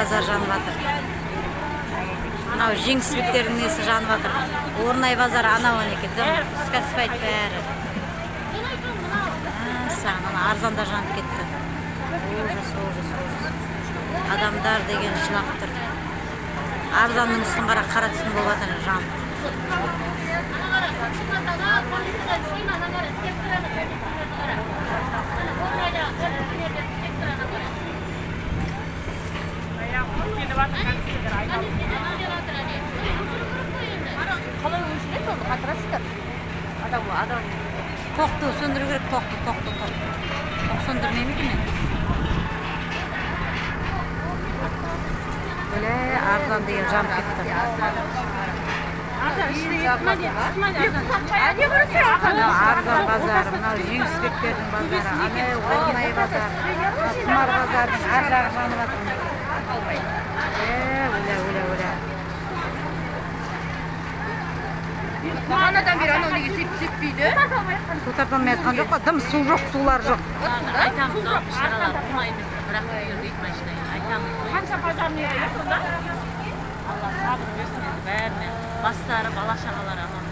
базар жанып жатыр. Мынау Жеңісбектердің несі жанып жатыр. Орнай базары анау екен, дым іске аспайды бәрі. Саған ана арзанда жанып кетті. Ужас, ужас, ужас. Адамдар деген жылап тұр. Арзанның үстін қара, қара түтін болып жатыр жанып. Қалай өшіреді оны, қатырасыздар? Адам, адам. Тоқты сөндіру керек, тоқты, тоқты, тоқты. Тоқ сөндірмей ме екен енді? Өле, арзан деген жанып кетті. Мынау арзан базары, мынау Жеңісбектердің базары, анау Орнай базары, мынау Тұмар базарының ар жағы жанып жатыр. Өле, өле, өле. Бағанадан бері анау неге сеппейді? Су тарта алмай жатқан жоқ па? Дым су жоқ, сулар жоқ. Айтамыз ау, бішаралар қумаймыз, бірақ үйірдейді машинаға. Айтамыз ғой. Қанша пожарный сонда? Алла сабыр берсін енді бәріне. Бастары, бала шағалары аман.